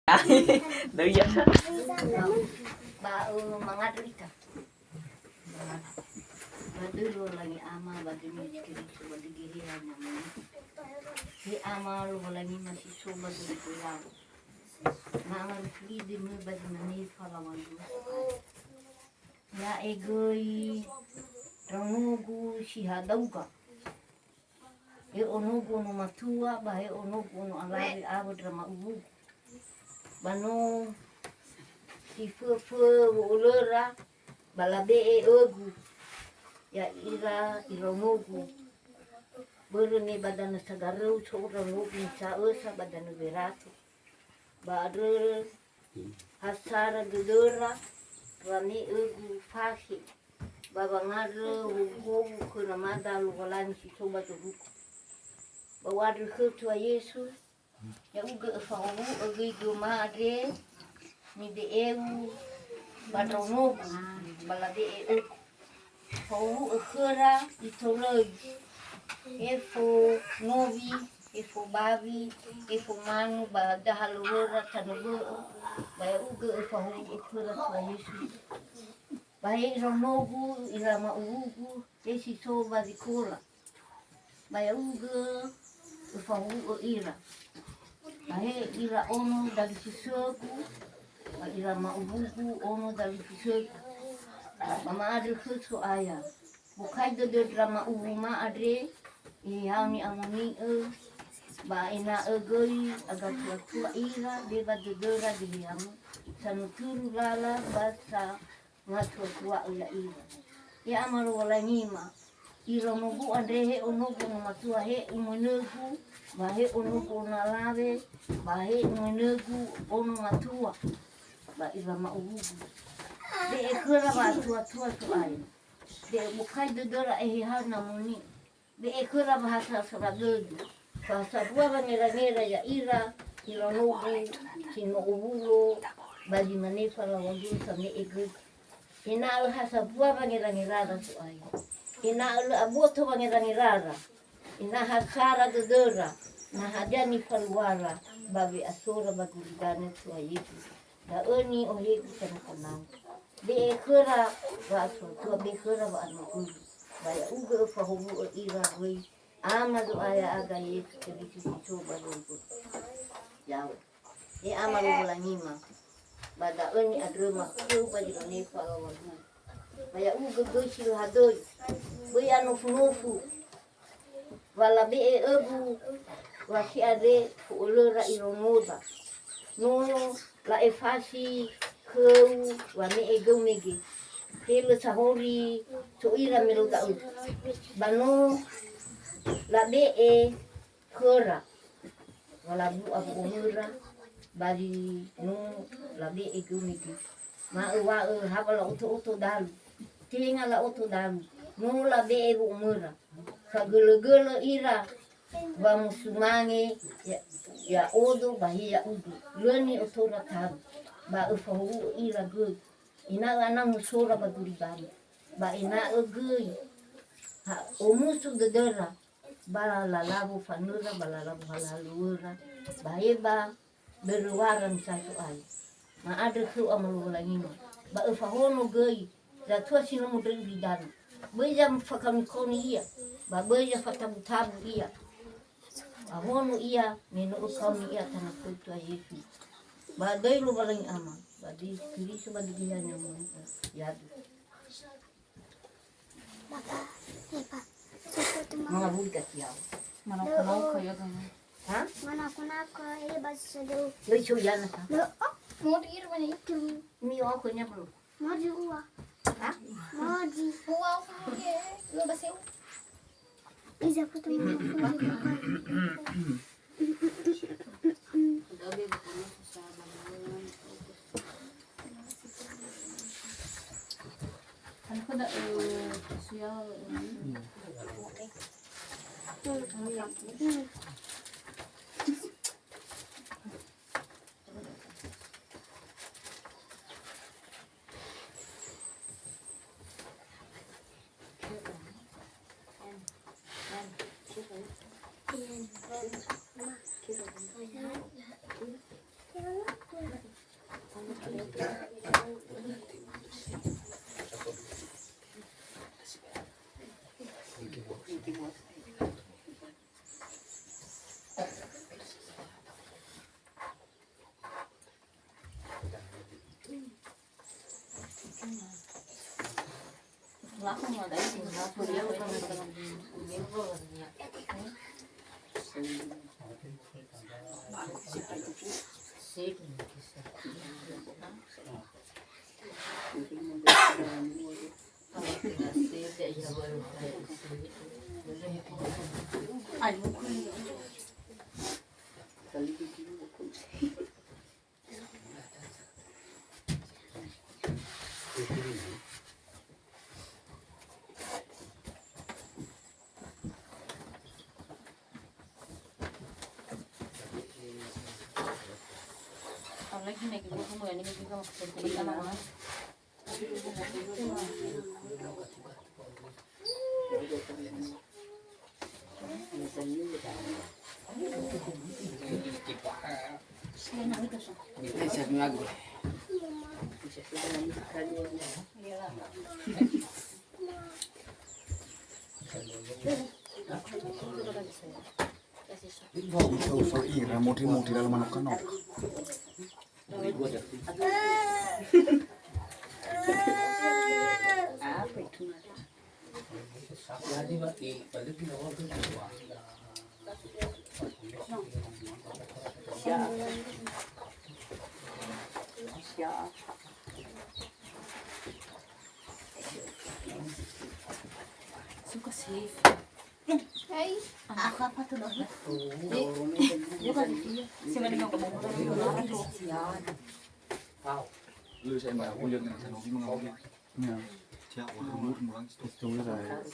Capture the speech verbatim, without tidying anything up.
Doi ya. Ba, eh, mangandrö ita. Ba döi Lowalangi Ama, ba döi Yesu Keriso, ba döi Geheha Ni'amoni'ö. He Ama Lowalangi ma si so ba döi Lowalangi. Ma'amarufuli döi-Mö ba zi mane falaŵa-Mö. Ya'e göi ndraonogu si ha dauga. He onogu ono matua, ba he onogu ono alawe awö ndra ma'uwugu. Ba no si föfö wo'olöra, ba labe'e ögu ya'ira iraonogu. Börö me ba danö Sagaröu so ndraonogu nisa'ösa ba danö Werato. Ba andrö ha sara dödöra wame'ögu fakhe ba wangandrö howuhowu khö Namada Lowalangi si so ba zorugo. Ba u'andrö khöu Tua Yesu, ya'ugö öfahowu'ö göi göma andre, mibe'eu ba ndraonogu, ba labe'e ögu. Fahowu'ö khöra itoröi. Efo nowi, efo bawi, efo manu ba dahalöwöra tanö bö'ö, ba ya'ugö öfahowu'ö khöra Tua Yesu. Ba he iraonogu, ira ma'uwugu, he si so ba zikora. Ba ya'ugö öfahowu'ö ira. Ba he ira ono dalifusögu, ba ira ma'uwugu ono dalifusögu. Ba ma'andrö khö So'aya. Bokai dödö ndra ma'uwuma andre, Geheha-U ni'amoni'ö, ba ena'ö göi agatua-tua ira, be ba dödöra Geheha-Mu, sanuturu lala ba sangatua-tua'ö ya'ira. He Ama Lowalangima, iraonogu andre he onogu ono matua, he umönögu, ba he onogu ono alawe, ba he umönögu ono matua, ba ira ma'uwugu. Be'e khöra wa'atua-tua So'aya. Be'e bokai dödöra Eheha-U ni'amoni'ö. Be'e khöra wahasa-hasa dödö. Fahasambua wangera-ngera ya'ira, iraonogu si no owulo, ba zi mane falaŵa-Gu same'e göi. Ena'ö ha sambua wangera-ngerara So'aya. Ena'ö lö aboto wangera-ngerara. Ena'ö ha sara dödöra. Na hadia nifaluara, ba we'asora ba gulidanö Tua Yesu. Da'ö ni'ohegu tana-tanau. Be'e khöra wa'atua-tua, be'e khöra wa'anogögu. Ba ya'ugö öfahowu'ö ira göi, Ama Zo'aya aga Yesu Keriso si so ba zorugo. Ya'o. He Ama Lowalangima, ba da'ö ni'andröma khöu ba zi mane falaŵa-Gu. Ba ya'ugö göi si lö hadöi. Böi anofu-nofu. Wa labe'e ögu wa si andre fo'olöra iraonoda. No la'efasi khöu wame'e göu mege. He lö sahori so ira me lö da'ö. Ba no labe'e khöra. Wa labu'a wo'omöra, ba zi no labe'e göu mege. Ma'öwa'ö ha wa la'oto-oto dalu. Tenga la'oto dalu. No labe'e wo'omöra. Fagölö-gölö ira wamosumange ya-, ya'odo ba he ya'ugö. Lö ni'otora talu. Ba öfahowu'ö ira göi. Ena'ö anau musora ba gulidanö. Ba ena'ö göi ha omusu dödöra. Ba lalawo fanöra, ba lalawo halöŵöra, ba he ba böröwara misa So'aya. Ma'andrö khöu Ama Lowalangima, ba öfahono göi, zatua si no mondröi gulidanö. Böi zafakaoni-kaoni ia, ba böi zafatabu-tabu ia. Ahono ia, me no ökaoni ia tana khöu Tua Yesu. Ba döi Lowalangi Ama, ba döi Keriso, ba döi Geheha Ni'amoni'ö. Yadu. Mangawuli ka kiao. Manako-nako ya, Kang. Ha? Manako-nako ya, ba sado. Lo iso yana sa. Lo, oh. Mau diir banyak itu. Mi o ko nya belum. Mau di uwa. Ha? Mau di. Uwa, oke. Lo baseu. Iza foto mama. Ira moti-moti lalu manoka-noka. Suka sih. Hai. Lu saya mau kuliah dengan saya mau gimana? Ya. Siap, orang umur mulang situ. Itu saya.